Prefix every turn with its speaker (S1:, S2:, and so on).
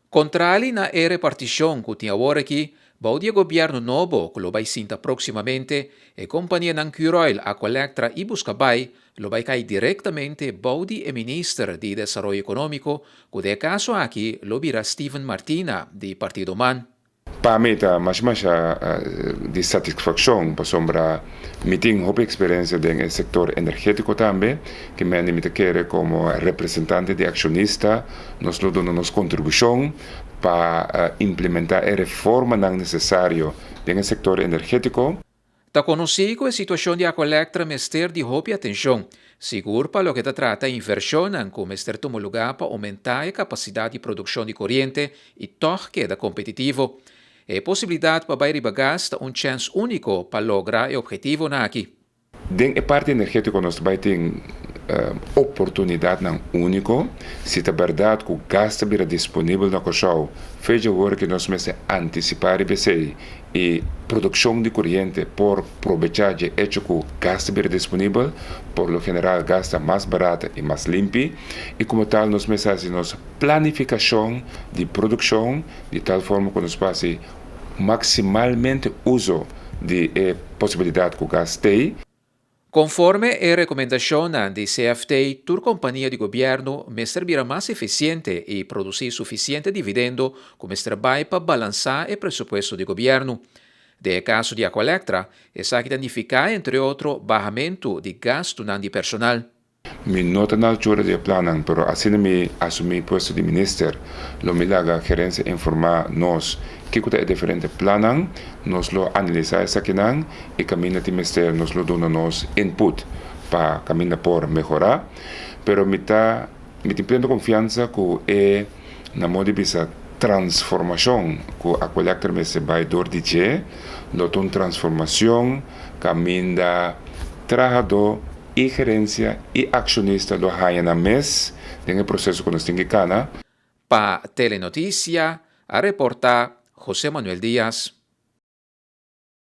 S1: Kontrali na e repartishon ku tin awor aki, bou di e gobièrnu nobo ku lo bai sinta próksimamente, e kompanianan Curoil, Aqualectra i Buscabay lo bai kai direktamente bou di e minister di Desaroyo Ekonómiko, ku den e kaso aki lo bira Steven Martina di Partido man.
S2: Pa mi ta masha masha di satisfakshon pasobra mi tin hopi eksperensia den e sektor energetiko tambe, ke mende mi ta kere komo representante di akshonista nos lo duna nos kontribushon pa implementá e reformanan nesesario den e sektor energetiko.
S1: Ta konosí ku e situashon di Aqualectra mester di hopi atenshon, sigur pa loke ta trata invershonnan ku mester tuma lugá pa oumentá e kapasidat di produkshon di koriente i tòg keda kompetitivo. E posibilidat pa bai riba gas ta un chèns úniko pa logra e ophetivonan aki.
S2: Den e parti energétiko nos ta bai tin oportunidatnan úniko. Si ta bèrdat ku gas ta bira disponibel na Kòrsou, fecha wòrdu ku nos mester antisipá riba esei i produkshon di koriente por probechá dje echo ku gas ta bira disponibel. Por lo general gas ta mas barata i mas limpi i komo tal nos mester hasi nos planifikashon di produkshon di tal forma ku nos por hasi maksimalmente uso di e posibilidat ku gas t'ei.
S1: Konforme e rekomendashonnan di CFT, tur kompania di gobièrnu mester bira mas efisiente i produsí sufisiente dividendo ku mester bai pa balansá e presupuesto di gobièrnu. Den e kaso di Aqualectra, esaki ta nifiká entre otro bahamentu di gastunan di personal.
S2: Mi no ta na altura di e plannan, pero asina mi asumí puesto di minister, lo mi laga gerencia informá nos kiko ta e diferente plannan, nos lo analisá esakinan i kaminda tin mester nos lo duna nos input pa kaminda por mehorá. Pero mi ta mi tin pleno konfiansa ku e na modo di bisa transformashon ku Aqualectra mester bai dor di dje lo ta un transformacion kaminda trahadó E gerencia y accionista lo haya nan mes den e proceso cu nos tin ke cana.
S1: Pa Telenoticia a reporta Jose Manuel Diaz.